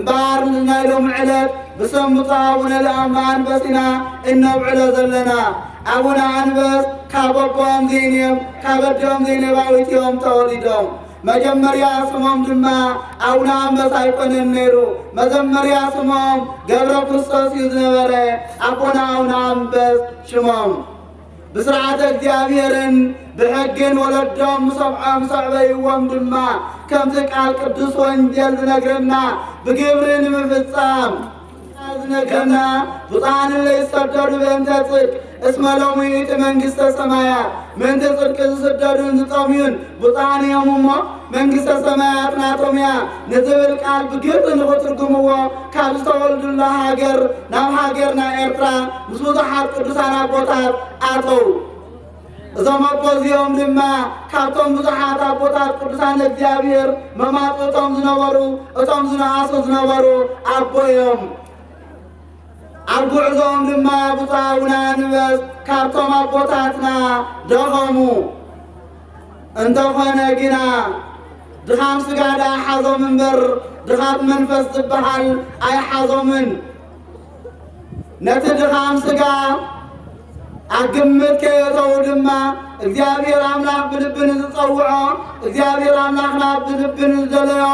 እምበኣር ናይ ሎሚ ዕለት ብስም ብፁዕ ኣቡነ ለኣንበስ ኢና እነብዕሎ ዘለና። ኣቡነ ኣንበስ ካብ ኣቦኦም ዘይንየም ካብ ኣዲኦም ዘይነባዊት እዮም ተወሊዶም። መጀመርያ ስሞም ድማ ኣቡነ ኣንበስ ኣይኮነን ነይሩ። መጀመርያ ስሞም ገብረ ክርስቶስ እዩ ዝነበረ። ኣቦና ኣቡነ ኣንበስ ሽሞም ብስርዓተ እግዚኣብሔርን ብሕግን ወለዶም ምስ ኣዕበይዎም ድማ ከምቲ ቃል ቅዱስ ወንጌል ዝነግረና ብግብሪ ንምፍጻም ዝነግረና ብፁዓን እለ ይሰደዱ በእንተ ጽድቅ እስመ ሎሙ ይእቲ መንግስተ ሰማያት። ምእንቲ ጽድቂ ዝስደዱን ዝጠምዩን ብፁዓን እዮም እሞ መንግስተ ሰማያት ናቶም እያ ንዝብል ቃል ብግብሪ ንኽትርጉምዎ ካብ ዝተወልዱላ ሃገር ናብ ሃገርና ኤርትራ ምስ ብዙሓት ቅዱሳን ኣቦታት ኣተው። እዞም ኣቦ እዚኦም ድማ ካብቶም ብዙሓት ኣቦታት ቅዱሳን እግዚኣብሔር መማጽእቶም ዝነበሩ እቶም ዝነኣሱ ዝነበሩ ኣቦ እዮም። ኣብ ጉዕዞኦም ድማ ብፁዕ ኣቡነ ኣንበስ ካብቶም ኣቦታትና ደኸሙ። እንተኾነ ግና ድኻም ስጋ ደኣ ሓዞም እምበር ድኻም መንፈስ ዝበሃል ኣይሓዞምን። ነቲ ድኻም ስጋ ኣብ ግምት ከየእተዉ ድማ እግዚኣብሔር ኣምላኽ ብልቢ ንዝጸውዖ እግዚኣብሔር ኣምላኽና ብልቢ ንዝደለዮ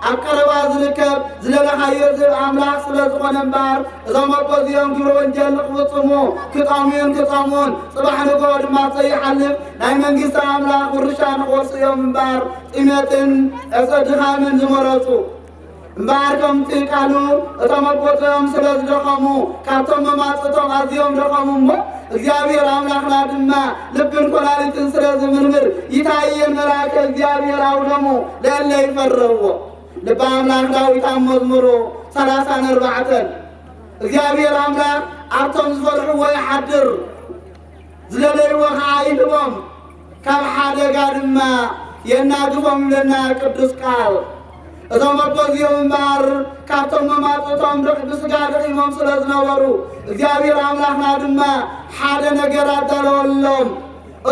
ኣብ ቀረባ ዝርከብ ዝደለኻዮ ዝህብ ኣምላኽ ስለ ዝኾነ እምበኣር እዞም ኣቦ እዚኦም ግብረ ወንጀል ንክፍጽሙ ክጠምዩን ክጸምኡን ጽባሕ ንግሆ ድማ ዘይሓልፍ ናይ መንግስቲ ኣምላኽ ውርሻ ንክወርሱ እዮም እምበኣር ጥሜትን ዕፀ ድኻምን ዝመረጹ። እምበኣር ከምቲ ቃሉ እቶም ኣቦቶም ስለ ዝደኸሙ ካብቶም መማፅእቶም ኣዝዮም ደኸሙ እሞ እግዚኣብሔር ኣምላኽና ድማ ልብን ኮላሊትን ስለ ዝምርምር ይታየን መልኣከ እግዚኣብሔር ኣውደሙ ለእለ ይፈርህዎ። ልበ ኣምላኽ ዳዊት ኣብ መዝሙሩ ሰላሳን ኣርባዕተን እግዚኣብሔር ኣምላኽ ኣብቶም ዝፈርሕዎ ይሓድር፣ ዝደለይዎ ኸዓ ይህቦም፣ ካብ ሓደጋ ድማ የናግፎም ይብለና ቅዱስ ቃል። እዞም ኣቦ እዚኦም እምበኣር ካብቶም መማፅእቶም ብስጋ ደኺሞም ስለ ዝነበሩ እግዚኣብሔር ኣምላኽና ድማ ሓደ ነገር ኣዳለወሎም።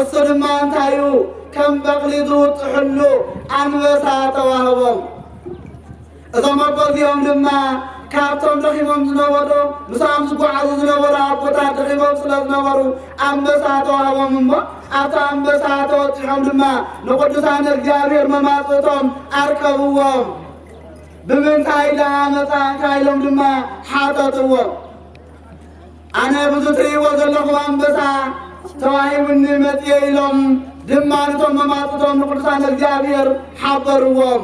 እሱ ድማ እንታይ እዩ? ከም በቕሊ ዝውጥሕሉ ኣንበሳ ተዋህቦም። እዞም ኣቦ እዚኦም ድማ ካብቶም ደኺሞም ዝነበሩ ምሳኦም ዝጓዓዙ ዝነበሩ ኣቦታት ደኺሞም ስለ ዝነበሩ ኣንበሳ ተዋህቦም እሞ ኣብቲ ኣንበሳ ተወጢሖም ድማ ንቅዱሳን እግዚኣብሔር መማፅእቶም ኣርከብዎም። ብምንታይ ደኣ መፃእካ ኢሎም ድማ ሓተትዎም። ኣነ ብዙ ትርእይዎ ዘለኹም ኣንበሳ ተዋሂቡኒ መፅየ ኢሎም ድማ ንቶም መማፅቶም ንቅዱሳን እግዚኣብሔር ሓበርዎም።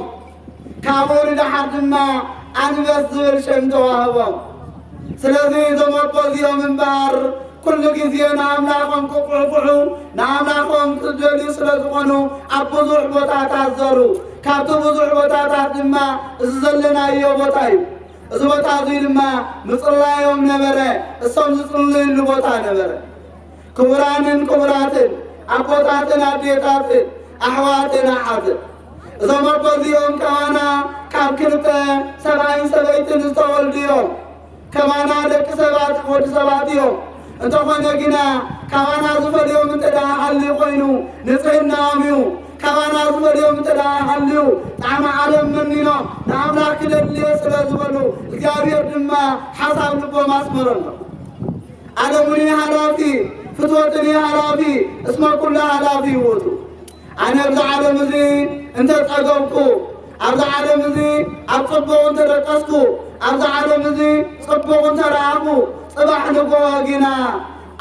ካብኡ ንደሓር ድማ ኣንበስ ዝብል ሽም ተዋህቦም። ስለዚ እዞም ኣቦ እዚኦም እምበኣር ኩሉ ግዜ ንኣምላኾም ክቁሕኩሑ ንኣምላኾም ክደልዩ ስለ ዝኾኑ ኣብ ብዙሕ ቦታታት ዘሩ። ካብቲ ብዙሕ ቦታታት ድማ እዚ ዘለናዮ ቦታ እዩ። እዚ ቦታ እዚ ድማ ምጽላዮም ነበረ፣ እሶም ዝጽልይሉ ቦታ ነበረ። ክቡራንን ክቡራትን ኣቦታትን ኣዴታትን ኣሕዋትን ኣሓትን እዞም ኣቦ እዚኦም ከማና ካብ ክልተ ሰብኣይን ሰበይትን ዝተወልዱ እዮም። ከማና ደቂ ሰባት ወዲ ሰባት እዮም። እንተኾነ ግና ካባና ዝፈልዮም እንተ ደኣ ሃልዩ ኮይኑ ንጽህናኦም እዩ። ካባና ዝፈልዮም እንተ ደኣ ሃልዩ ጣዕሚ ዓለም መኒኖም ንኣምላኽ ክደልየ ስለ ዝበሉ እግዚኣብሔር ድማ ሓሳብ ልቦም ኣስመረሎም። ዓለሙኒ ሃላፊ ፍትወትኒ ሃላፊ እስመ ኩሉ ሃላፊ ውእቱ። ኣነ ኣብዚ ዓለም እዚ እንተ ጸገብኩ፣ ኣብዚ ዓለም እዚ ኣብ ጽቡቕ እንተ ደቀስኩ፣ ኣብዚ ዓለም እዚ ጽቡቕ እንተ ረኣኹ፣ ጽባሕ ንግሆ ግና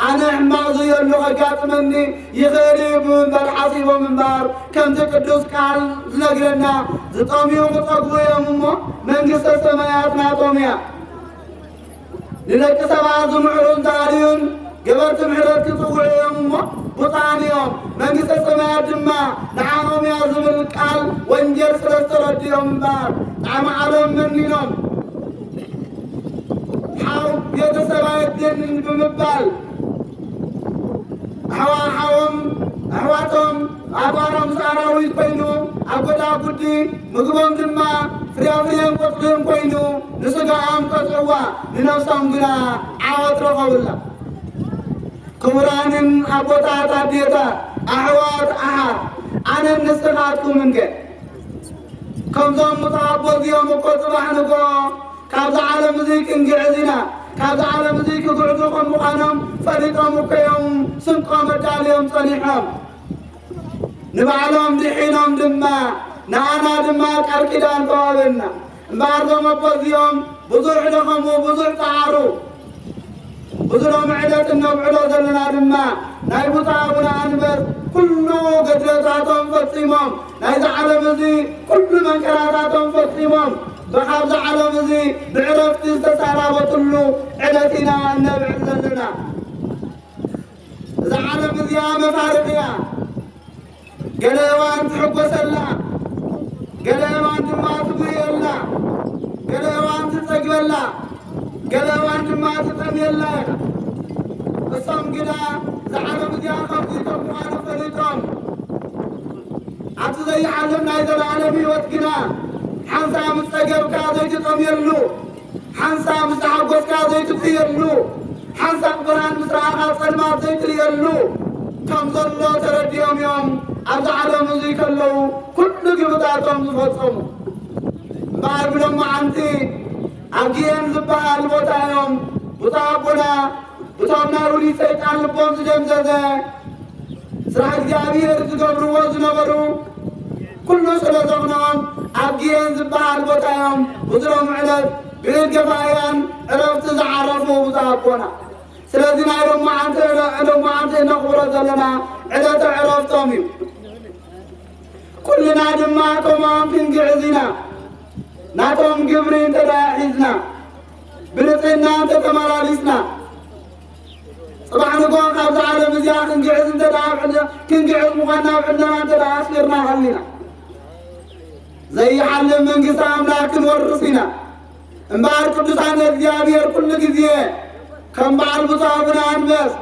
ኣነ ሕማቕ ዝየሉ ከጋጥመኒ ይኽእል እዩ ብምባል ሓሲቦም እምበኣር፣ ከምቲ ቅዱስ ቃል ዝነግረና፣ ዝጠምዩ ክጸግቡ እዮም እሞ መንግስተ ሰማያት ናቶም እያ። ንደቂ ሰባት ዝምዕሩን ዝኣልዩን ገበርቲ ምሕረት ክጽውዑ እዮም እሞ ብፁዓን እዮም፣ መንግስተ ሰማያት ድማ ንዓኦም እያ ዝብል ቃል ወንጌል ስለ ዝተረድኦም እምበኣር ጣዕሚ ዓለም መኒኖም ሓው ቤተሰብ ኣየድልየንን ብምባል ኣሕዋ-፣ ሓዎም ኣሕዋቶም ኣባሮም ምስ ኣራዊት ኮይኑ ኣብ ጎዳጉዲ ምግቦም ድማ ፍርያፍርዮን ቆጽልዮን ኮይኑ ንስጋኦም ቀጽዕዋ ንነፍሶም ግና ዓወት ረኸቡላ። ክቡራንን ኣቦታት ኣዴታት ኣሕዋት ኣሓት ኣነን ንስኻትኩምን ከ ከምዞም ብፁዕ ኣቦ እዚኦም እኮ ጽባሕ ንግሆ ካብዛ ዓለም እዚ ክንግዕዝ ኢና። ካብዛ ዓለም እዚ ክግዕዙ ከም ምዃኖም ፈሊጦም እኮ እዮም ስንቆም ኣዳልዮም ጸኒሖም። ንባዕሎም ድሒኖም ድማ ንኣና ድማ ቃል ኪዳን ተዋህበና። እምበኣር እዞም ኣቦ እዚኦም ብዙሕ ደኸሙ፣ ብዙሕ ጸዓሩ። ብዙ ሎሚ ዕለት እነብዕሎ ዘለና ድማ ናይ ብፁዕ ኣቡነ ኣንበስ ኩሉ ገድለታቶም ፈጺሞም፣ ናይዚ ዓለም እዚ ኩሉ መንከራታቶም ፈጺሞም፣ ብኻብዚ ዓለም እዚ ብዕረፍቲ ዝተሰናበትሉ ዕለት ኢና እነብዕል ዘለና። እዛ ዓለም እዚኣ መፋርቕ እያ። ገለ እዋን ትሕጎሰላ፣ ገለ እዋን ድማ ትጉህየላ፣ ገለ እዋን ትጸግበላ፣ ገለ እዋን ድማ ትጠምየላ እያ። እሶም ግና እዛ ዓለም እዚኣ ከምዚ ከም ምዃኑ ፈሊጦም፣ ኣብቲ ዘይሓልፍ ናይ ዘለኣለም ህይወት ግና ሓንሳእ ምስ ጸገብካ ዘይትጠምየሉ፣ ሓንሳብ ምስ ተሓጎስካ ዘይትጥየሉ፣ ሓንሳብ ብርሃን ምስ ረኣኻ ጸልማት ዘይትርእየሉ ከም ዘሎ ተረዲኦም እዮም ኣብዚ ዓለም እዙይ ከለዉ ኩሉ ግብታቶም ዝፈጸሙ። እምበኣር ብሎማዓንቲ ኣብ ግየን ዝበሃል ቦታ እዮም ብፁዕ ኣቦና ብቶም ናይ ውሉድ ሰይጣን ልቦም ዝደንዘዘ ስራሕ እግዚኣብሔር ዝገብርዎ ዝነበሩ ኩሉ ስለ ዘቕንዖም ኣብ ግየን ዝበሃል ቦታ እዮም ብዝሎም ዕለት ብኢድ ገፋእያን ዕረፍቲ ዝዓረፉ ብፁዕ ኣቦና። ስለዚ ናይ ሎማዓንቲ ዕለ-፣ ሎማዓንቲ እነኽብሮ ዘለና ዕለተ ዕረፍቶም እዩ። ኩልና ድማ ከምኦም ክንግዕዝ ኢና። ናቶም ግብሪ እንተ ደኣ ሒዝና፣ ብንጽህና እንተ ተመላሊስና፣ ጽባሕ ንግሆ ካብዛ ዓለም እዚኣ ክንግዕዝ እንተ ደኣ ኣብ ዕለ-፣ ክንግዕዝ ምዃንና ኣብ ዕለና እንተ ደኣ ኣስፊርና ሃሊና፣ ዘይሓልፍ መንግስቲ ኣምላኽ ክንወርስ ኢና። እምበኣር ቅዱሳን እግዚኣብሔር ኩሉ ግዜ ከም በዓል ብፁዕ ኣቡነ ኣንበስ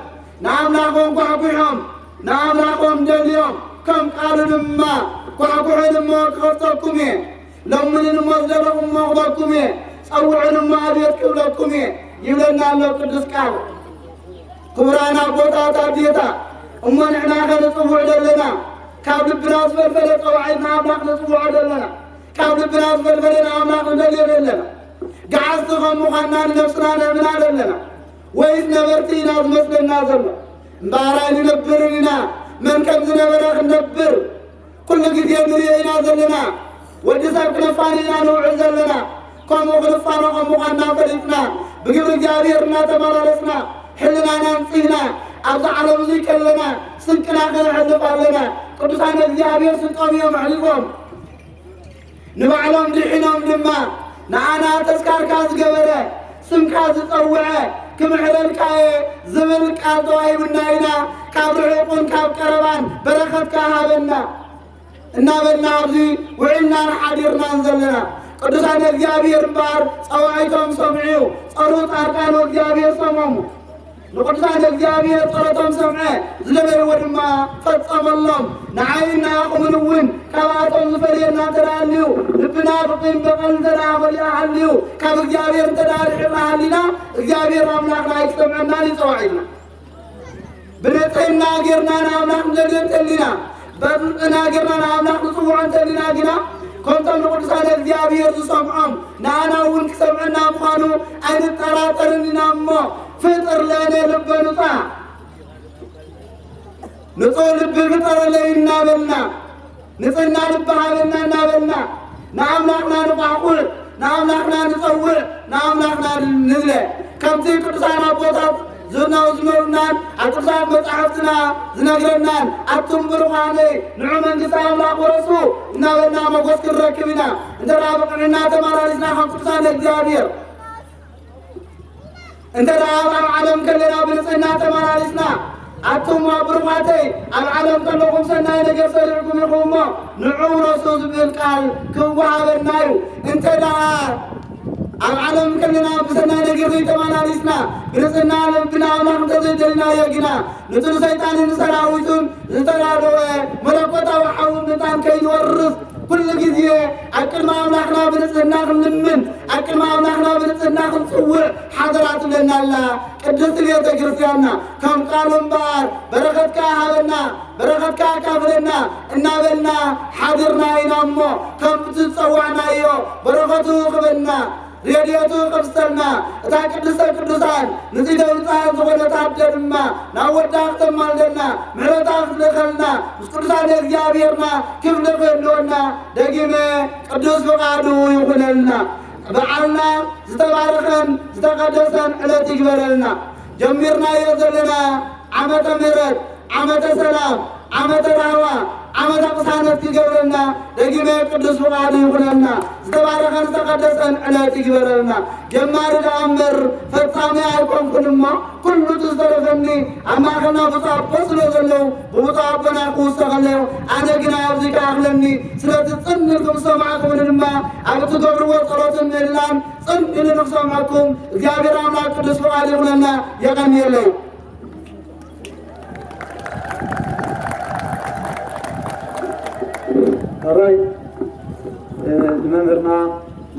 ንኣምላኾም ኳሕኩሖም፣ ንኣምላኾም ደልዮም፣ ከም ቃሉ ድማ ኳሕኩሑን እሞ ክኸፍተኩም እየ፣ ለምኑን እሞ ዝደለኹምዎ ክህበኩም እየ፣ ጸውዑን እሞ ኣቤት ክብለኩም እየ ይብለና ኣሎ ቅዱስ ቃል። ክቡራን ኣቦታት፣ ኣዴታት፣ እሞ ንሕና ከ ንጽውዕ ዘለና? ካብ ልብና ዝፈልፈለ ጸዋዒት ንኣምላኽ ንጽውዖ ዘለና? ካብ ልብና ዝፈልፈለ ንኣምላኽ ንደልዮ ዘለና? ገዓዝቲ ከም ምዃንና ንነብስና ነእምና ዘለና? ወይስ ነበርቲ ኢና ዝመስለና ዘሎ? እምበኣር ኣይንነብርን ኢና። መን ከም ዝነበረ ክንነብር ኩሉ ግዜ ንርእዮ ኢና ዘለና። ወዲ ሰብ ክነፋንይ ኢና ንውዕል ዘለና። ከምኡ ክንፋኖ ከም ምዃንና ፈሊጥና፣ ብግብሪ እግዚኣብሔር እናተመላለስና፣ ሕልናና ኣንጺህና፣ ኣብዚ ዓለም እዙይ ከለና ስንቅና ከነሕልፍ ኣለና። ቅዱሳን እግዚኣብሔር ስንቆም እዮም ኣሕሊፎም። ንባዕሎም ድሒኖም ድማ፣ ንኣና ተስካርካ ዝገበረ፣ ስምካ ዝጸውዐ፣ ክምሕረልካ እየ ዝብል ቃል ተዋሂቡና ኢና። ካብ ርሑቕን ካብ ቀረባን በረኸትካ ሃበና እናበልና ኣብዚ ውዒልናን ሓዲርናን ዘለና። ቅዱሳን እግዚኣብሔር እምበኣር ጸዋዒቶም ሰምዑ፣ ጸሩ ጻድቃን እግዚኣብሔር ሰሞሙ። ንቅዱሳን እግዚኣብሔር ጸሎቶም ሰምዐ፣ ዝደለይዎ ድማ ፈጸመሎም። ንዓይን ንኣኹምን እውን ካብኣቶም ዝፈልየና እንተ ደኣ ኣልዩ፣ ልብና ብቂም በቐል እንተ ደኣ መሊኣ ሃልዩ፣ ካብ እግዚኣብሔር እንተ ደኣ ርሒቕና ሃሊና፣ እግዚኣብሔር ኣምላኽና ኣይክሰምዐናን እዩ ጸዋዒትና። ብንጽህና ጌርና ንኣምላኽ ንደልዮ እንተሊና፣ ብንጽህና ጌርና ንኣምላኽ ንጽውዖ እንተሊና ግና፣ ከምቶም ንቅዱሳን እግዚኣብሔር ዝሰምዖም ንኣና እውን ክሰምዐና ምዃኑ ኣይንጠራጠርን ኢና እሞ፣ ፍጥር ለነ ልበ ንጹሐ፣ ንጹሕ ልቢ ፍጠረለይ እናበልና፣ ንጽህና ልቢ ሃበና እናበልና፣ ንኣምላኽና ንኳሕኩዕ፣ ንኣምላኽና ንጸውዕ፣ ንኣምላኽና ንዝለ። ከምቲ ቅዱሳን ኣቦታት ዝነ-፣ ዝመሩናን ኣብ ቅዱሳት መጻሕፍትና ዝነግረናን፣ ኣቱም ብሩኻነይ ንዑ መንግስቲ ኣምላኽ ውረሱ እናበልና ሞገስ ክንረክብ ኢና። እንተ ደኣ ብቕንዕና ተመላሊስና ከም ቅዱሳን እግዚኣብሔር፣ እንተ ደኣ ኣብ ዓለም ከለና ብንጽህና ተመላሊስና፣ ኣቱም ብሩኻተይ ኣብ ዓለም ከለኹም ሰናይ ነገር ሰሪዕኩም ኢኹም እሞ ንዑ ውረሱ ዝብል ቃል ክወሃበና እዩ። እንተ ደኣ ኣብ ዓለም ከለና ብሰናይ ነገር ዘይተመላሊስና፣ ብንጽህና ልብና ኣምላኽ እንተዘይደልናዮ ግና፣ ንጹር ሰይጣንን ሰራዊቱን ዝተዳለወ መለኮታዊ ሓዊ ምእንታን ከይንወርስ፣ ኩሉ ግዜ ኣብ ቅድሚ ኣምላኽና ብንጽህና ክንልምን፣ ኣብ ቅድሚ ኣምላኽና ብንጽህና ክንጽውዕ ሓደራ ትብለና ኣላ ቅድስቲ ቤተ ክርስቲያንና። ከም ቃሉ እምበኣር በረኸትካ ሃበና፣ በረኸትካ ኣካፍለና እናበልና ሓዲርና ኢና እሞ፣ ከምቲ ዝጸዋዕናዮ በረኸቱ ክበና። ረድኤቱ ከፍሰልና፣ እታ ቅድስተ ቅዱሳን ንጽሕተ ንጹሓን ዝኾነት ኣደ ድማ ናብ ወዳ ክተማልደልና፣ ምሕረታ ክትልእኸልና፣ ምስ ቅዱሳን እግዚኣብሔርና ክፍሊ ክህልወና ደጊመ ቅዱስ ፍቓዱ ይኹነልና። በዓልና ዝተባረኸን ዝተቐደሰን ዕለት ይግበረልና። ጀሚርናዮ ዘለና ዓመተ ምሕረት፣ ዓመተ ሰላም፣ ዓመተ ራህዋ፣ ዓመተ ቅሳነት ክገብረልና ደጊመ ቅዱስ ፍቓዱ ይኹነልና። ዝተባረኸን ዝተቐደሰን ዕለት ይግበረልና። ጀማሪ ደኣ እምበር ፈጻሚ ኣይኮንኩን እሞ፣ ኩሉ እቲ ዝተረፈኒ ኣብ ማእከልና ብፁዕ ኣቦ ስለ ዘለዉ፣ ብብፁዕ ኣቦና ክውሰኸለዩ። ኣነ ግና ኣብዚ ከኣኽለኒ። ስለዚ ጽን ኢልኩም ዝሰማዕኩምኒ ድማ ኣብ እትገብርዎ ጸሎትን ምህልላን ጽን ኢሉ ንኽሰምዐኩም እግዚኣብሔር ኣምላኽ ቅዱስ ፍቓዱ ይኹነልና። የቐንየለይ። ሕራይ፣ እ፣ ንመምህርና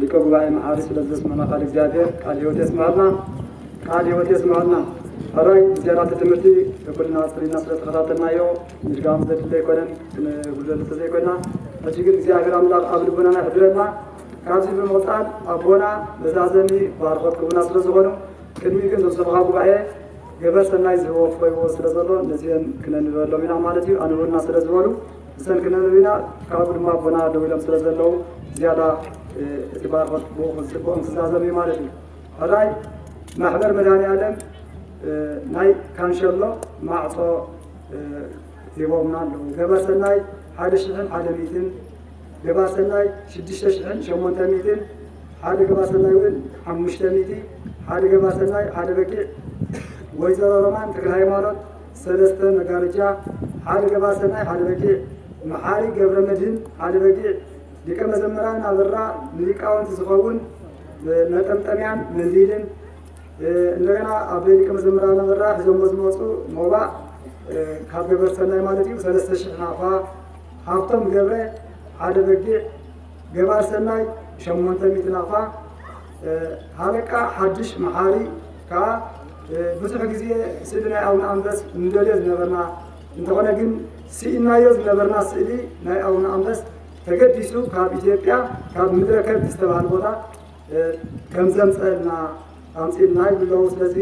ሊቀ ጉባኤ መዓሪ ስለ ዘስመዐና ቃል እግዚኣብሔር ቃል ሕይወት የስምዐልና፣ ቃል ሕይወት የስምዐልና። ሕራይ፣ ዝያዳ እቲ ትምህርቲ ኩልና ኣጽሪና ስለ ዝተኸታተልናዮ ምድጋም ዘድሊ ኣይኮነን፣ ክንጉለሉ ዘይኮንና። ሕጂ ግን እግዚኣብሔር ኣምላኽ ኣብ ልቡናና ይሕድረና። ካብዚ ብምቕጻል ኣቦና መዛዘሚ ባርኾት ክህቡና ስለ ዝኾኑ ቅድሚ ግን እዞም ሰበኻ ጉባኤ ገበር ሰናይ ዝህቦ ክፈይዎ ስለ ዘሎ ነዚአን ክነንበሎም ኢና ማለት እዩ። ኣንብቡልና ስለ ዝበሉ እሰን ክነንብ ኢና። ካብኡ ድማ ኣቦና ደው ኢሎም ስለ ዘለዉ ዝያዳ፣ እ፣ እቲ ባርኾት ብኡ ክዝግቦም ክዛዘም እዩ ማለት እዩ። ሕራይ ማሕበር መድኃኔ ዓለም፣ እ፣ ናይ ካንሸሎ ማዕጾ፣ እ፣ ሂቦምና ኣለዉ። ገበር ሰናይ ሓደ ሽሕን ሓደ ሚእትን፣ ገባር ሰናይ ሽዱሽተ ሽሕን ሸሞንተ ሚእትን፣ ሓደ ገባር ሰናይ እውን ሓሙሽተ ሚእቲ፣ ሓደ ገባር ሰናይ ሓደ በጊዕ፣ ወይዘሮ ሮማን ተክለ ሃይማኖት ሰለስተ መጋረጃ፣ ሓደ ገባር ሰናይ ሓደ በጊዕ፣ መሓሪ ገብረ መድህን ሓደ በጊዕ፣ ሊቀ መዘምራን ኣበራ ንሊቃውንቲ ዝኸውን መጠምጠሚያን መንዲልን፣ እ፣ እንደገና ኣብ ሊቀ መዘምራን ኣበራ ሒዞሞ ዝመፁ ሞባእ፣ እ፣ ካብ ገበር ሰናይ ማለት እዩ፣ ሰለስተ ሽሕ ናቕፋ፣ ሃብቶም ገብረ ሓደ በጊዕ፣ ገባር ሰናይ ሸሞንተ ሚእቲ ናቕፋ፣ እ፣ ሃለቃ ሓድሽ መሓሪ ከዓ፣ እ፣ ብዙሕ ግዜ ስእሊ ናይ ኣቡነ ኣንበስ እንደልዮ ዝነበርና እንተኾነ ግን ስኢናዮ ዝነበርና ስእሊ ናይ ኣቡነ ኣንበስ ተገዲሱ ካብ ኢትዮጵያ ካብ ምድረ ከብድ ዝተባህለ ቦታ ከም ዘምፀልና ኣምፂልና ይብሉ ኣለዉ። ስለዚ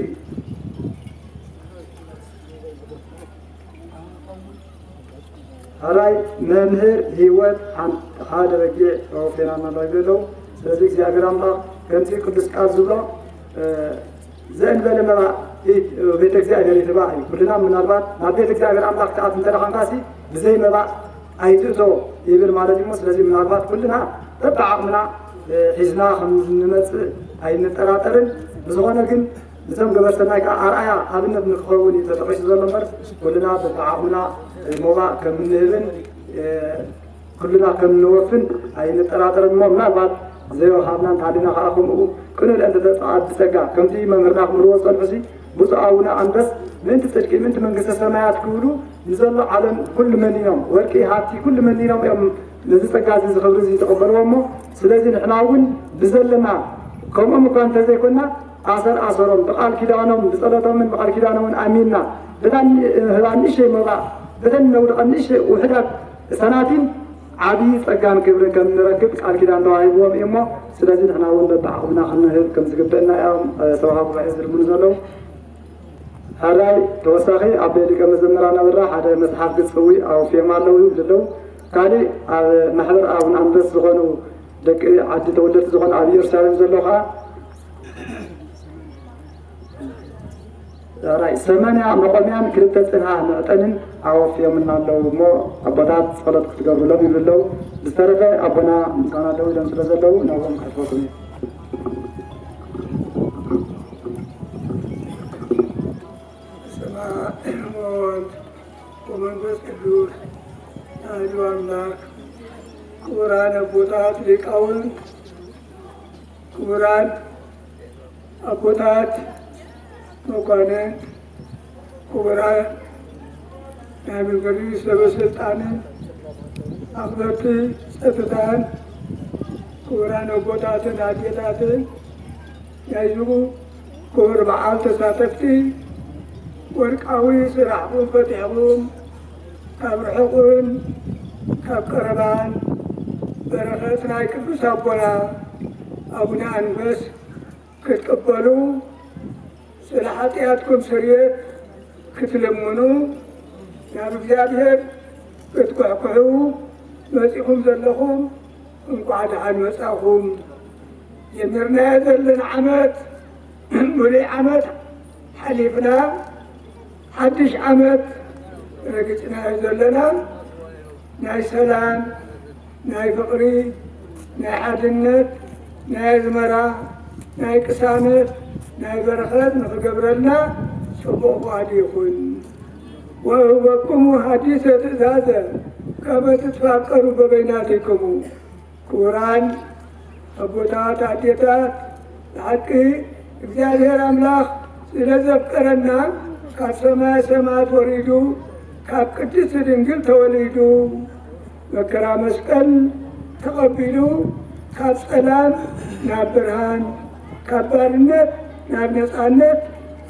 ካልኣይ መምህር ህይወት ሓን-፣ ሓደ በጊዕ ተወፌናና ኣሎ ይብሉ ኣለዉ። ስለዚ እግዚኣብሔር ኣምላኽ ከምዚ ቅዱስ ቃል ዝብሎ፣ እ፣ ዘእንበለ መባእ ኢ-፣ ቤተ እግዚኣብሔር ይትባእ እዩ። ኩልና ምናልባት ናብ ቤተ እግዚኣብሔር ኣምላኽ ክኣት እንተ ደኣ ኾንካሲ ብዘይ መባእ ኣይትእቶ ይብል ማለት እዩ። ስለዚ ምናልባት ኩልና በብዓቕምና፣ እ፣ ሒዝና ከም እንመጽእ ኣይንጠራጠርን። ብዝኾነ ግን እዞም ገበር ሰናይ ከዓ ኣርኣያ ኣብነት ንክኸውን እዩ ተጠቒሱ ዘሎ እምበር ኩልና በብዓቕምና፣ እ፣ ሞባእ ከም እንህብን፣ እ፣ ኩልና ከም እንወፍን ኣይንጠራጠርን እሞ ምናልባት ዘይወሃብና እንተሃሊና ከዓ ከምኡ ቅኑዕ እንተ ተጸ-፣ ብጸጋ ከምቲ መምህርና ክምህርዎ ዝጸንሑሲ ብፁዕ ኣቡነ ኣንበስ ምእንቲ ጽድቂ ምእንቲ መንግስተ ሰማያት ክብሉ ንዘሎ ዓለም ኩሉ መኒኖም፣ ወርቂ ሃብቲ ኩሉ መኒኖም እዮም ነዚ ጸጋ እዚ፣ እዚ ክብሪ እዚ ዝተቐበልዎ እሞ፣ ስለዚ ንሕና እውን ብዘለና ከምኦም እኳ እንተዘይኮንና ኣሰር ኣሰሮም ብቃል ኪዳኖም ብጸሎቶምን ብቃል ኪዳኖምን ኣሚንና በታ ን-፣ ህባ ንእሸይ መባእ በተን ነውድቐ ንእሸይ ውሕዳት ሰናቲም ዓብዪ ጸጋን ክብርን ከም እንረክብ ቃል ኪዳን ተዋሂብዎም እዩ እሞ፣ ስለዚ ንሕና እውን በብዓቕምና ክንህብ ከም ዝግበአና እዮም፣ እ፣ ሰበኻ ጉባኤ ዝልምኑ ዘለዉ። ሕራይ ተወሳኺ ኣብ ሊቀ መዘምራን ኣበራ ሓደ መጽሓፍ ግጽዊ ኣውፊዮም ኣለዉ ይብሉ ኣለዉ። ካሊእ ኣብ ማሕበር ኣቡነ ኣንበስ ዝኾኑ ደቂ ዓዲ ተወለድቲ ዝኾኑ ኣብ ኢየሩሳሌም ዘለዉ ኸዓ ራይ ሰማንያ መቖሚያን ክልተ ጽንሃ መዕጠንን ኣወፍዮምና ኣለዉ እሞ ኣቦታት ጸሎት ክትገብሩሎም ይብሉ ኣለዉ። ዝተረፈ ኣቦና ምሳና ደው ኢሎም ስለ ዘለዉ ናብኦም ከሕልፈኩም እየ። በስመ አብ ወወልድ ወመንፈስ ቅዱስ አሐዱ አምላክ። ክቡራን አቦታት ሊቃውንት፣ ክቡራን ኣቦታት መኳንንት፣ ክቡራን ናይ መንበሪ ሰበ ስልጣንን ኣኽበርቲ ጸጥታን፣ ክቡራን ኣቦታትን ኣዴታትን ናይዚ ክቡር በዓል ተሳተፍቲ፣ ወርቃዊ ስራሕኩም ፈቲሕኩም ካብ ርሑቕን ካብ ቀረባን በረኸት ናይ ቅዱስ ኣቦና ኣቡነ ኣንበስ ክትቅበሉ፣ ስለ ሓጢኣትኩም ስርየት ክትልምኑ፣ ናብ እግዚኣብሔር ክትኩሕኩሑ መጺኹም ዘለኹም፣ እንኳዕ ደሓን መጻኹም። ጀሚርናዮ ዘለና ዓመት፣ ሙሉእ ዓመት ሓሊፍና፣ ሓድሽ ዓመት ረጊጽናዮ ዘለና፣ ናይ ሰላም፣ ናይ ፍቕሪ፣ ናይ ሓድነት፣ ናይ ኣዝመራ፣ ናይ ቅሳነት፣ ናይ በረኸት ንኽገብረልና ጽቡቕ ፍቓዱ ይኹን። ወእህበክሙ ሓዲሰ ትእዛዘ ከመ ትትፋቀሩ በበይናቲክሙ። ክቡራን ኣቦታት፣ ኣዴታት፣ ብሓቂ እግዚኣብሔር ኣምላኽ ስለ ዘፍቀረና፣ ካብ ሰማየ ሰማያት ወሪዱ፣ ካብ ቅድስት ድንግል ተወሊዱ፣ መከራ መስቀል ተቐቢሉ፣ ካብ ጸላም ናብ ብርሃን፣ ካብ ባርነት ናብ ነጻነት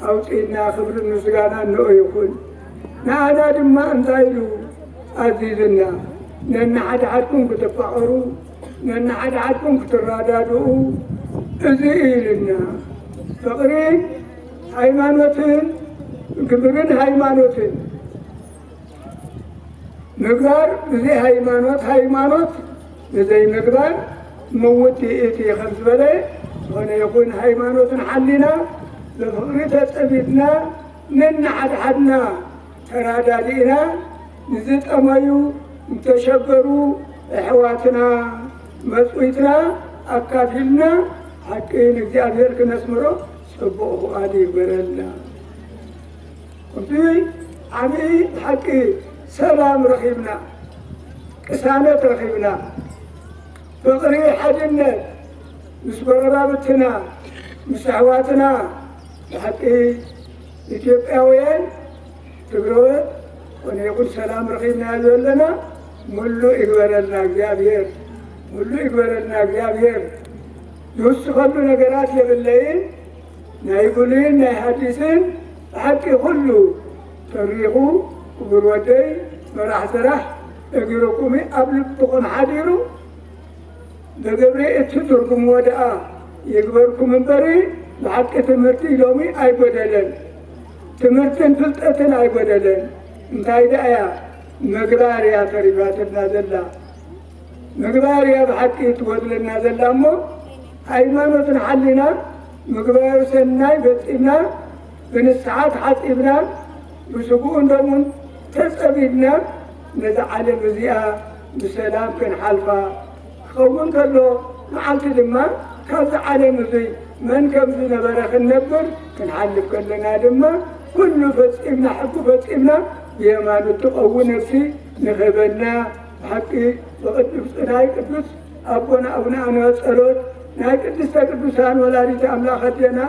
ኣውጺእና፣ ክብርን ምስጋናን ንኡ ይኹን። ንኣና ድማ እንታይ ኢሉ ኣዚዝና? ነንሓድሓድኩም ክትፋቐሩ፣ ነንሓድሓድኩም ክትረዳድኡ፣ እዚ እዩ ኢልና። ፍቕሪ ሃይማኖትን፣ ግብርን ሃይማኖትን ምግባር ብዘይ ሃይማኖት፣ ሃይማኖት ብዘይ ምግባር ምውት ይእቲ ከም ዝበለ፣ ዝኾነ ይኹን ሃይማኖትን ሓሊና ብፍቕሪ ተጸቢብና ነንሓድሓድና ተራዳዲእና ንዝጠመዩ ዝተሸገሩ ኣሕዋትና መጽዊትና ኣካፊልና ሓቂ ንእግዚኣብሔር ክነስምሮ ጽቡቕ ፍቓድ ይግበረልና። እቲ ዓብዪ ሓቂ ሰላም ረኺብና፣ ቅሳነት ረኺብና፣ ፍቕሪ፣ ሓድነት ምስ ጎረባብትና፣ ምስ ኣሕዋትና፣ ብሓቂ ኢትዮጵያውያን፣ ትግረዎት፣ ኮነ ይኹን ሰላም ረኺብና ዘለና፣ ሙሉእ ይግበረልና እግዚኣብሔር፣ ሙሉእ ይግበረልና እግዚኣብሔር። ዝውስኸሉ ነገራት የብለይን። ናይ ብሉይን ናይ ሓዲስን ብሓቂ ኩሉ ተሪኹ፣ ክቡር ወደይ፣ መራሕ ስራሕ እግርኩም ኣብ ልብኹም ሓዲሩ፣ ብግብሪ እትትርጉምዎ ደኣ ይግበርኩም እምበሪ፣ ብሓቂ ትምህርቲ ሎሚ ኣይጎደለን። ትምህርትን ፍልጠትን ኣይጎደለን። እንታይ ደኣ እያ? ምግባር እያ ተሪፋትና ዘላ። ምግባር እያ ብሓቂ ትጎድለና ዘላ እሞ፣ ሃይማኖትና ሓሊና፣ ምግባር ሰናይ ፈጺምና፣ ብንስሓ ተሓጺብና፣ ብስግኡን ደሙን ተጸቢብና፣ ነዛ ዓለም እዚኣ ብሰላም ክንሓልፋ ክኸውን ከሎ፣ መዓልቲ ድማ ካብዚ ዓለም እዙይ መን ከም ዝነበረ ክንነብር፣ ክንሓልፍ ከለና ድማ፣ ኩሉ ፈጺምና፣ ሕጊ ፈጺምና፣ ብየማኑ እትቐውም ነፍሲ ንኽህበና፣ ብሓቂ ብቅዱስ ናይ ቅዱስ ኣቦና ኣቡነ ኣንበስ ጸሎት፣ ናይ ቅድስተ ቅዱሳን ወላዲተ ኣምላኽ ኣዴና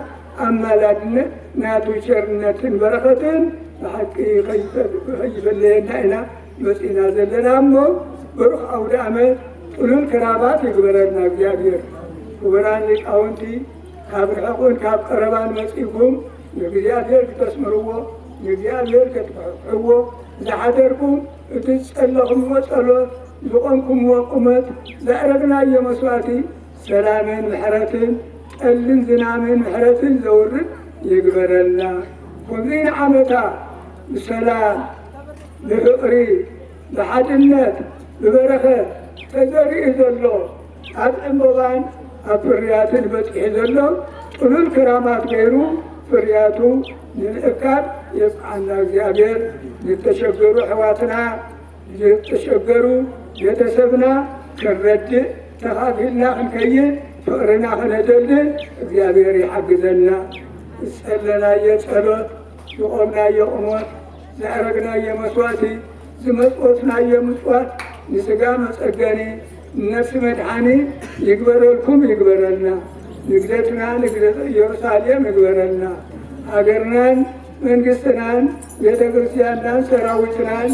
ኣማላድነት፣ ናቱ ቸርነትን በረኸትን ብሓቂ ከይፈ-፣ ከይፈለየና ኢና መጺና ዘለና እሞ፣ ብሩኽ ኣውደ ዓመት፣ ጥሉል ክራማት ይግበረልና እግዚኣብሔር። ክቡራን ሊቃውንቲ፣ ካብ ርሑቕን ካብ ቀረባን መጺእኩም ንእግዚኣብሔር ክተስምርዎ፣ ንእግዚኣብሔር ከትፍሕፍሕዎ ዝሓደርኩም፣ እቲ ዝጸለኹምዎ ጸሎት፣ ዝቖምኩምዎ ቁመት፣ ዘዕረግናዮ መስዋዕቲ፣ ሰላምን ምሕረትን፣ ጠልን ዝናምን ምሕረትን ዘውርድ ይግበረልና። ከምዚ ንዓመታ ብሰላም፣ ብፍቕሪ፣ ብሓድነት፣ ብበረኸት ተዘሪኡ ዘሎ፣ ኣብ ዕምበባን ኣብ ፍርያትን በጺሑ ዘሎ፣ ጥሉል ክራማት ገይሩ ፍርያቱ ንምእካብ የብቅዓና እግዚኣብሔር። ዝተሸገሩ ኣሕዋትና፣ ዝተሸገሩ ቤተሰብና ክንረድእ፣ ተኻፊልና ክንከይድ፣ ፍቕርና ከነደልድል እግዚኣብሔር ይሓግዘና። ዝጸለናዮ ጸሎት፣ ዝቖምናዮ ቁሞት፣ ዘዕረግናዮ መስዋእቲ፣ ዝመጽወትናዮ ምጽዋት፣ ንስጋ መጸገኒ፣ ንነፍሲ መድሓኒ ይግበረልኩም ይግበረልና። ንግደትና ንግደት ኢየሩሳሌም ይግበረልና። ሃገርናን መንግስትናን ቤተ ክርስቲያንናን ሰራዊትናን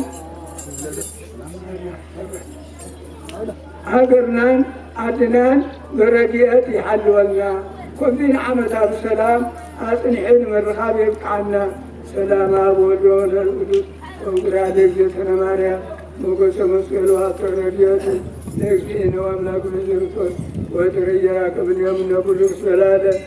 ሃገርናን ዓድናን ብረድኤት ይሓልወልና። ከምዚ ንዓመታ ብሰላም ኣጽኒሑ ንምርኻብ የብቅዓና። ሰላም ኣብ ወልድ ወመንፈስ ቅዱስ ወእንቁራደ እግዝእትነ ማርያም ሞገሰ መስቀሉ ኣቶ ረድኤቱ ለእግዚእነ ወአምላክነ ኢየሱስ ክርስቶስ ወጥሪ እየራከብን የምነ ኩሉ እስመ ለዓለም።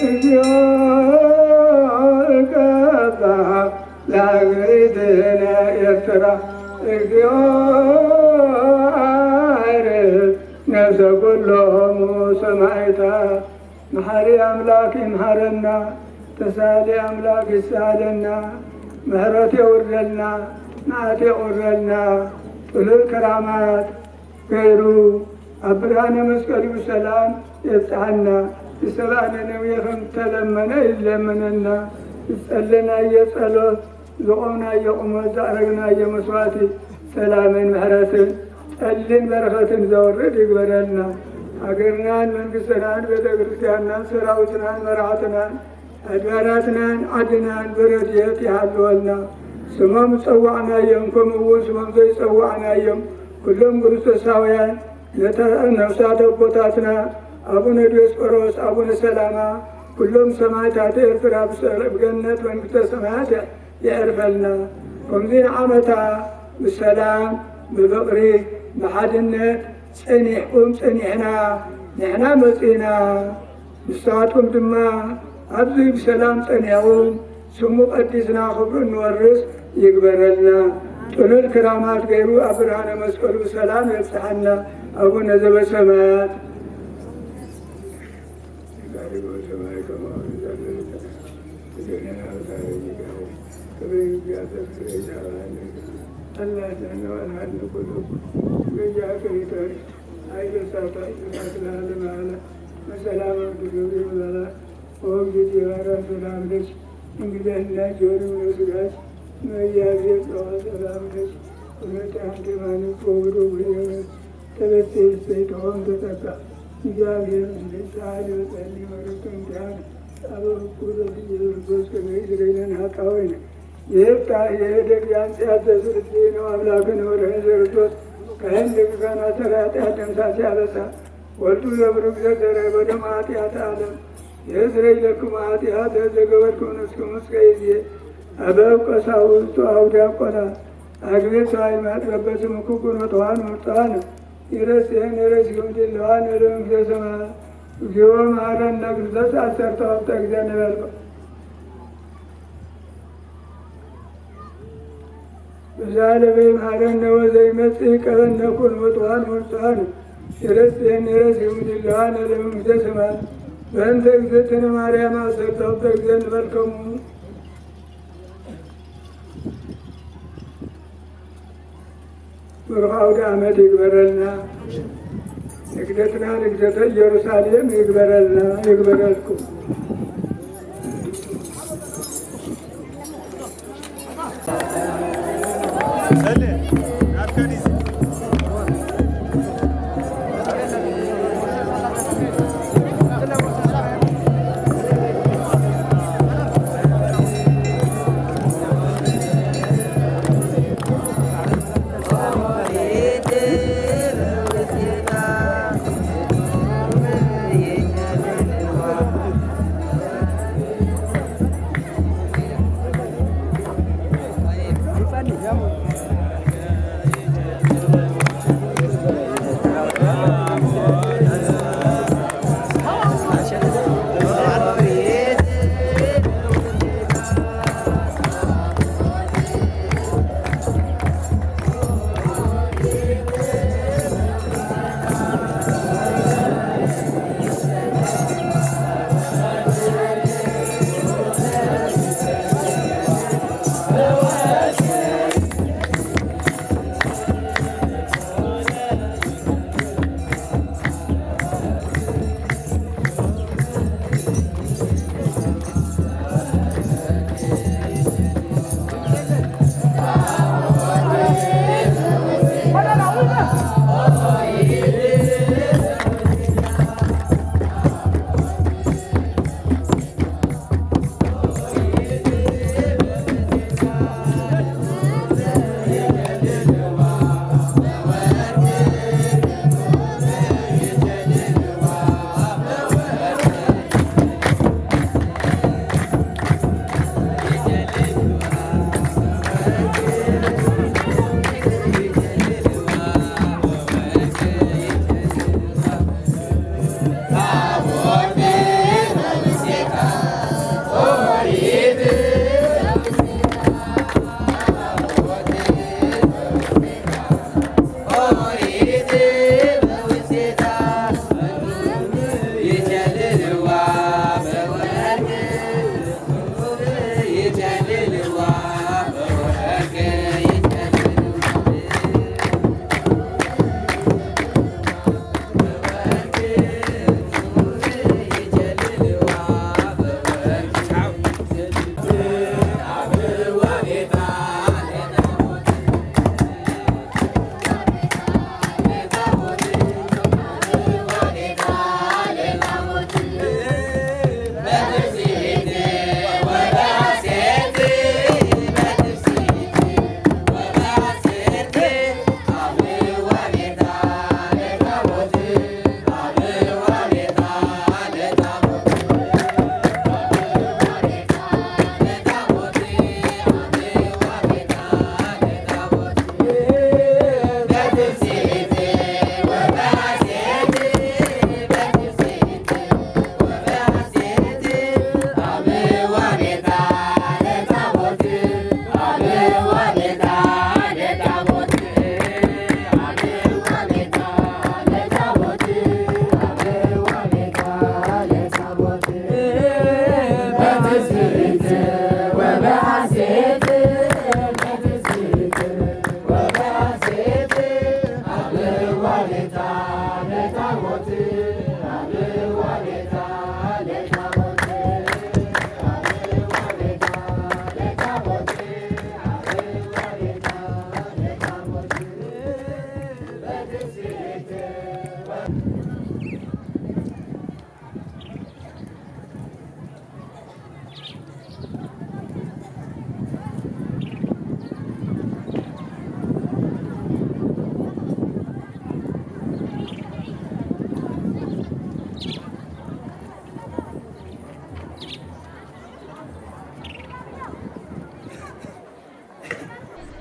እግዚኦ ለሀገሪትነ ኤርትራ። እግዚኦ አርፍ ነፍሰ ኩሎሙ ሰማዕታት። መሓሪ ኣምላክ ይምሓረና፣ ተሳሊ ኣምላክ ይሳለና፣ ምሕረት የውርደልና፣ መዓት የቁረልና፣ ጥሉል ክራማት ገይሩ ኣብ ብርሃነ መስቀሉ ብሰላም የብጽሓና። ዝሰብኣነ ነውየ ከም ዝተለመነ ይለመነና። ዝጸለናዮ ጸሎት፣ ዝቆምናዮ ቁመት፣ ዘዕረግናዮ መስዋዕቲ ሰላምን ምሕረትን ጠልን በረኸትን ዘውርድ ይግበረልና። ሃገርናን መንግስትናን ቤተ ክርስቲያንናን ሰራዊትናን መራሕትናን ኣድባራትናን ዓድናን ብረድኤት ይሃልወልና። ስሞም ዝጸዋዕናዮም፣ ከምኡ እውን ስሞም ዘይጸዋዕናዮም ኩሎም ክርስቶሳውያን ነተ-፣ ነፍሳት ኣቦታትና ኣቡነ ዲዮስቆሮስ፣ ኣቡነ ሰላማ፣ ኩሎም ሰማዕታት ኤርትራ ብሰ-፣ ብገነት መንግስተ ሰማያት የዕርፈልና። ከምዚ ንዓመታ ብሰላም፣ ብፍቕሪ፣ ብሓድነት ጸኒሕኩም ጸኒሕና፣ ንሕና መጺእና። ንስኻትኩም ድማ ኣብዚ ብሰላም ጸኒሕኩም ስሙ ቀዲስና ክብሩ እንወርስ ይግበረልና። ጥሉል ክራማት ገይሩ ኣብ ብርሃነ መስቀሉ ብሰላም የብጽሓና። ኣቡነ ዘበሰማያት። በሰላም ወቅዱስ ገብርኤል መልአከ። ኦ እግዚኦ፣ ሰላም ለኪ፣ እንግዲህ እናት የሆነ ስጋሽ መያዜ ጸዋ ሰላም ለኪ፣ ሁለት አንድ ማለት ወግዶ ወየመ ተበስተ ይሰይተሆም ተጠቃ። እግዚአብሔር ምስሌኪ ኃይል በጸልይ ወርቅን ዲያን አበው ኩሎ ኢየሱስ ክርስቶስ ከመ ይስረይ ለነ ኃጣውኢነ። ይህታ የደግ ያንጽያት ዘስርት ነው አምላክን ወርህን ዘርቶት ከህን ልግዛና ተራ ኃጢአት ደምሳሴ አበሳ ወልዱ ለብሩክ ዘዘረ በደም ኃጢአት ዓለም የስረይ ለክሙ ኃጢአት ዘገበርኩም ንስኩም እስከ ይዜ አበው ቀሳውስቱ አው ዲያቆናት አግቤት ሰዋይ ማጥበበትም ኩኩን ወተዋን ወጣን ይረስየን የረስዩም ድለዋን ወደ መንግስተ ሰማያት እግዚኦ መሐረነ ክርስቶስ አሰርተ ወቅተ ጊዜ ንበልኩ። በዛ ለበይ መሐረነ ወዘይመጽእ ቀበነ ኩን ወተዋን ወጣን ይረስየን የረስዩም ድለዋን ወደ መንግስተ ሰማያት በእንተ እግዝእትነ ማርያም አሰርተ ወቅተ ጊዜ ንበልከሙ። ብሩኽ አውደ ዓመት ይግበረልና። ንግደትና ንግደተ ኢየሩሳሌም ይግበረልና፣ ይግበረልኩም።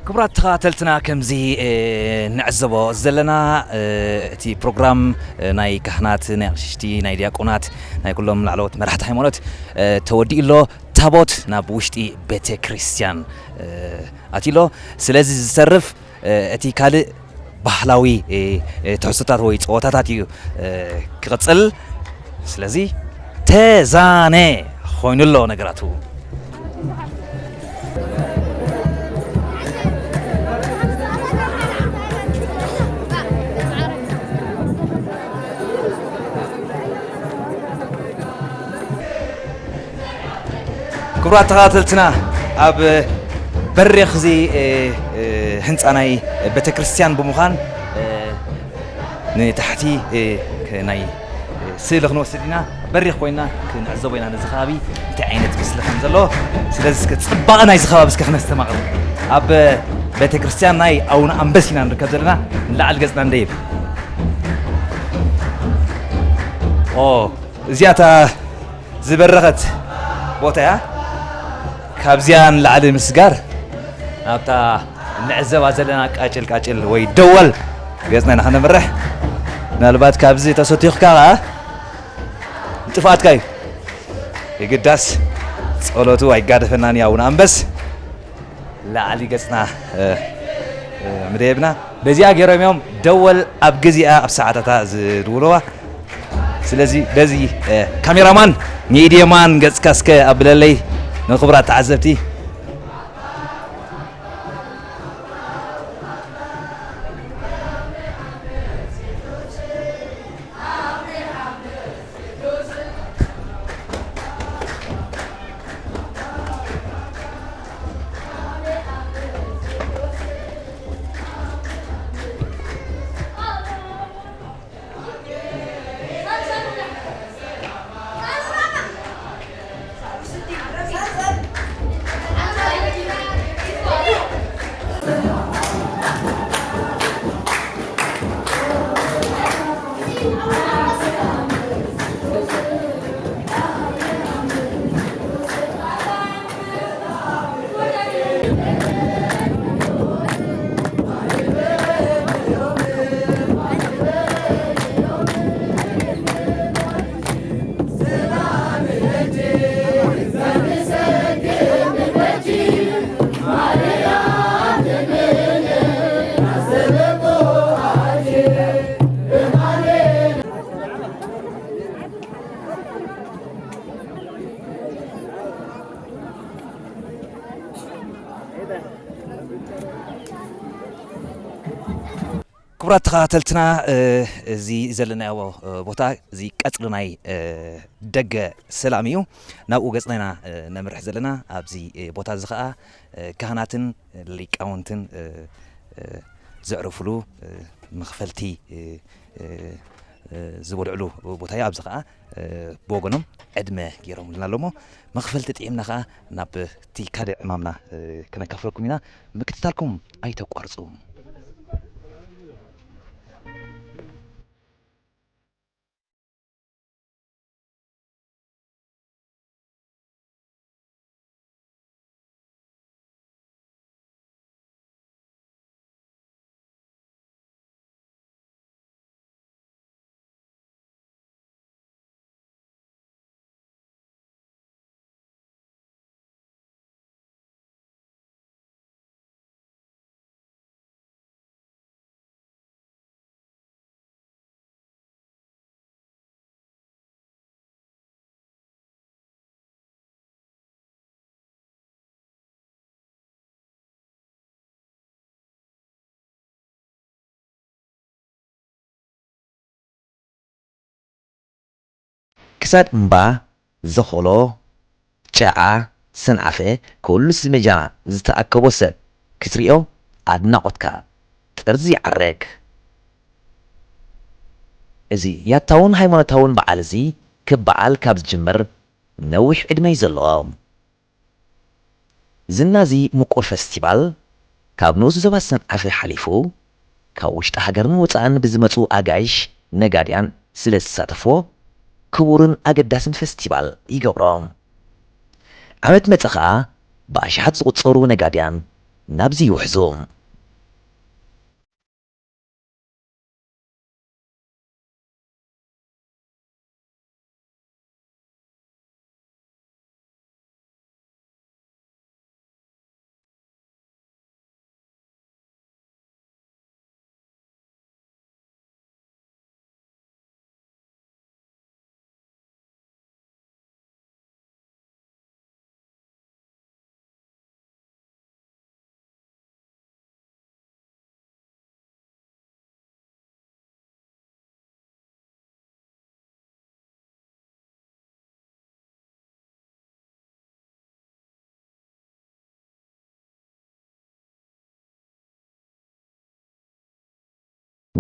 ክቡራት ተኸታተልትና፣ ከምዚ፣ እ፣ ንዕዘቦ ዘለና፣ እ፣ እቲ ፕሮግራም፣ እ፣ ናይ ካህናት፣ ናይ ኣቕሽሽቲ፣ ናይ ዲያቆናት፣ ናይ ኩሎም ላዕለዎት መራሕቲ ሃይማኖት፣ እ፣ ተወዲኡ ኣሎ። ታቦት ናብ ውሽጢ ቤተ ክርስቲያን፣ እ፣ ኣትዩ ኣሎ። ስለዚ ዝተርፍ፣ እ፣ እቲ ካልእ ባህላዊ፣ እ፣ እ፣ ትሕዝቶታት ወይ ጸወታታት እዩ፣ እ፣ ክቕጽል። ስለዚ ተዛነ ኮይኑ ኣሎ ነገራቱ። ክቡራት ተኸታተልትና፣ ኣብ በሪኽ እዚ፣ እ፣ እ፣ ህንፃ ናይ ቤተክርስትያን ብምዃን፣ እ፣ ንታሕቲ፣ እ፣ ክ-፣ ናይ፣ እ፣ ስእሊ ክንወስድ ኢና። በሪኽ ኮይና ክንዕዘቦ ኢና ነዚ ከባቢ እንታይ ዓይነት ምስሊ ከም ዘሎ። ስለዚ እስከ ፅባቐ ናይዚ ከባቢ እስከ ክነስተማቕር። ኣብ ቤተክርስትያን ናይ ኣቡነ ኣንበስ ኢና ንርከብ ዘለና። ንላዕሊ ገፅና ንደይብ። ኦ፣ እዚኣታ ዝበረኸት ቦታ እያ። ካብዚኣ ንላዕሊ ምስጋር ናብታ ንዕዘባ ዘለና ቃጭል ቃጭል ወይ ደወል ገጽና ኢና ከነምርሕ። ምናልባት ካብዚ ተሰቲኽካ ኸዓ ንጥፍኣትካ እዩ። የግዳስ ጸሎቱ ኣይጋደፈናን እዩ ኣቡነ ኣንበስ። ላዕሊ ገጽና፣ እ፣ እ፣ ምደየብና። በዚኣ ገይሮም እዮም ደወል ኣብ ግዚኣ ኣብ ሰዓታታ ዝድውልዋ። ስለዚ በዚ፣ እ፣ ካሜራማን ንኢድየማን ገጽካ እስከ ኣብለለይ ንክቡራት ተዓዘብቲ። ክቡራት ተኸታተልትና፣ እ፣ እዚ ዘለናዮ፣ እ፣ ቦታ፣ እዚ ቀጽሪ ናይ፣ እ፣ ደገ ሰላም እዩ። ናብኡ ገጽና ኢና፣ እ፣ ነምርሕ ዘለና። ኣብዚ፣ እ፣ ቦታ እዚ ኸኣ፣ እ፣ ካህናትን ሊቃውንትን፣ እ፣ እ፣ ዘዕርፉሉ፣ እ፣ መኽፈልቲ፣ እ፣ እ፣ እ፣ ዝበልዕሉ ቦታ እዩ። ኣብዚ ኸዓ፣ እ፣ ብወገኖም ዕድመ ገይሮምልና ኣለሞ። መኽፈልቲ ጥዒምና ኸዓ ናብቲ ካልእ ዕማምና፣ እ፣ ከነካፍለኩም ኢና። ምክትታልኩም ኣይተቋርጹ። ክሳድ እምባ ዘኾሎ ጨዓ ሰንዓፈ፣ ኩሉስ መጃና ዝተኣከቦ ሰብ ክትሪኦ ኣድናቖትካ ጥርዚ ይዓርግ። እዚ ያታውን ሃይማኖታውን በዓል እዚ ክበዓል ካብ ዝጅምር ነዊሕ ዕድመ እዩ ዘለዎ። ዝና እዚ ምቁር ፈስቲቫል ካብ ንኡስ ዞባ ሰንዓፈ ሓሊፉ፣ ካብ ውሽጢ ሃገርን ወጻእን ብዝመጹ ኣጋይሽ፣ ነጋድያን ስለ ዝሳተፍዎ፣ ክቡርን ኣገዳስን ፈስቲቫል ይገብሮ። ዓመት መጸ ኸኣ ብኣሽሓት ዝቑጸሩ ነጋድያን፣ ናብዚ ይውሕዙ።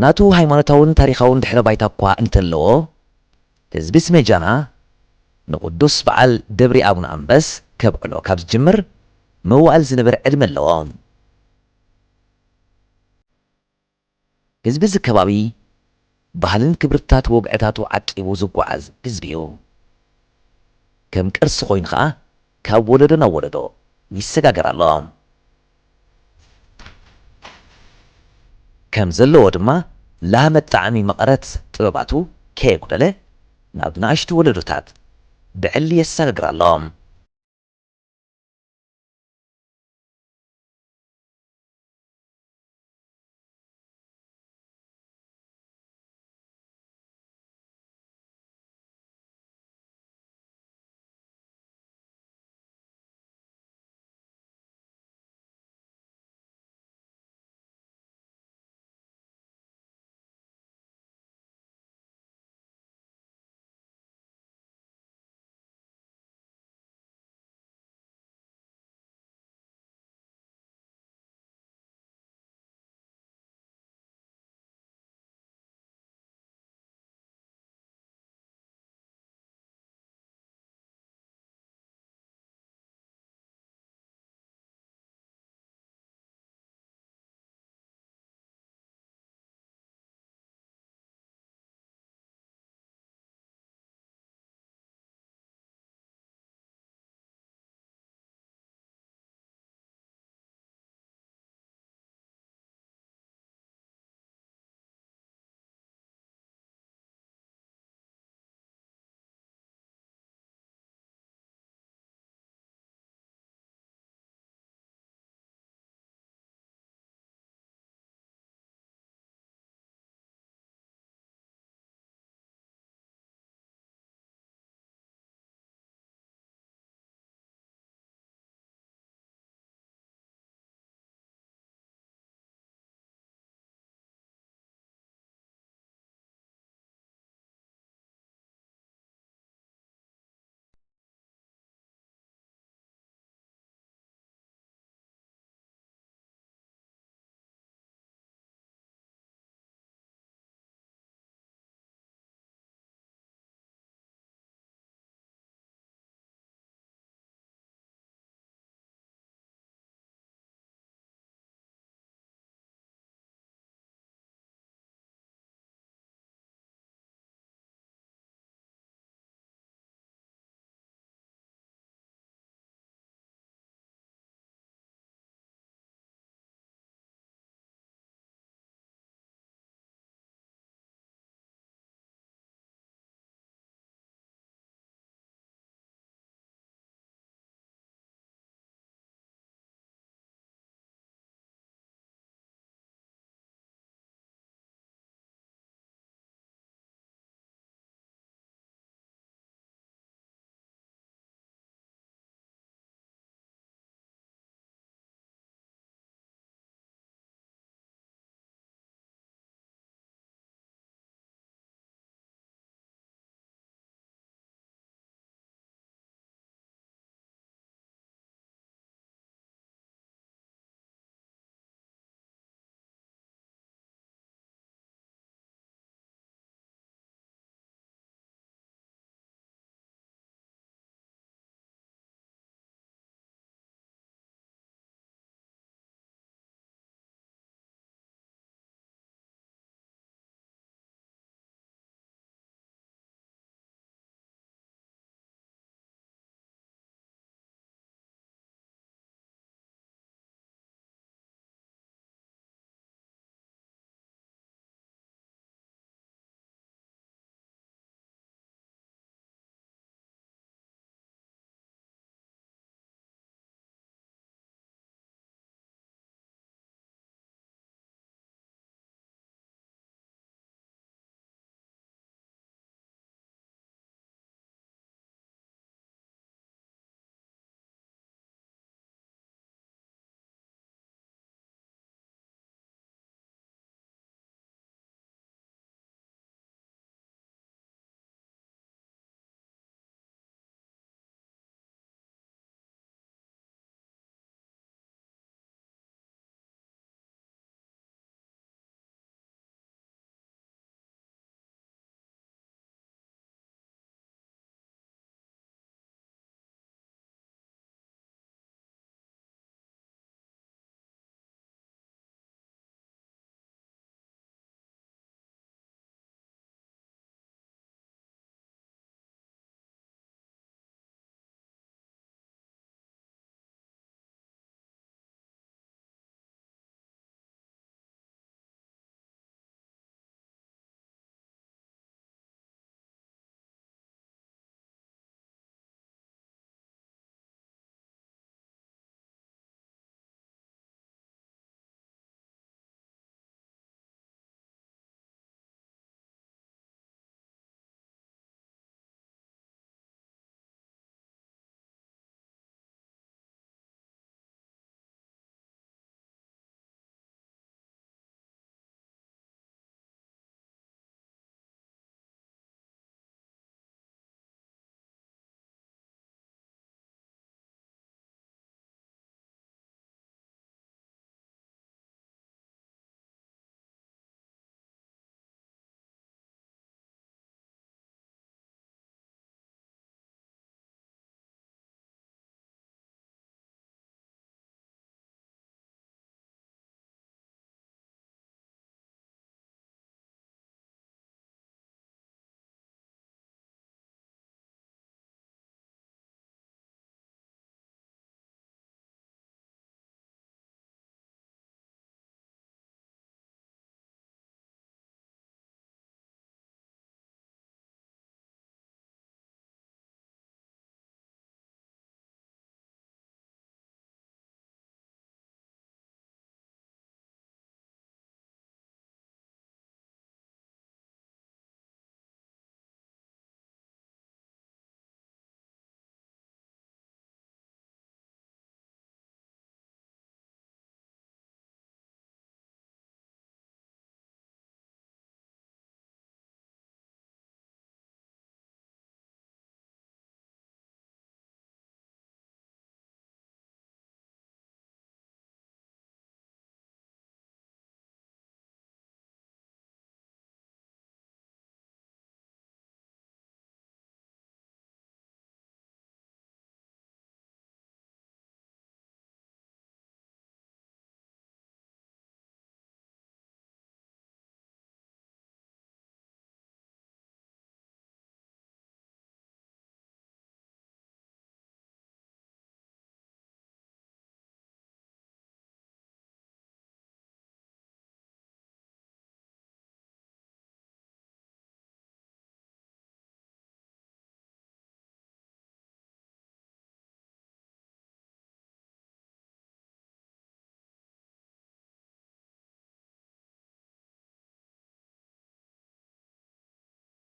ናቱ ሃይማኖታውን ታሪኻውን ድሕረ ባይታ እኳ እንተለዎ፣ ህዝቢ ስሜጃና ንቕዱስ በዓል ደብሪ ኣቡነ ኣንበስ ከብዕሎ ካብ ዝጅምር መዋእል ዝነብር ዕድመ ኣለዎ። ህዝቢ እዚ ከባቢ ባህልን ክብርታት ወግዕታቱ ዓቂቡ ዝጓዓዝ ህዝቢ እዩ። ከም ቅርሲ ኮይኑ ኸኣ ካብ ወለዶ ናብ ወለዶ ይሰጋገር ኣሎ። ከም ዘለዎ ድማ ላህመት ጣዕሚ መቐረት ጥበባቱ ከየጉደለ ናብ ንኣሽቱ ወለዶታት ብዕሊ የሰጋግር ኣሎ።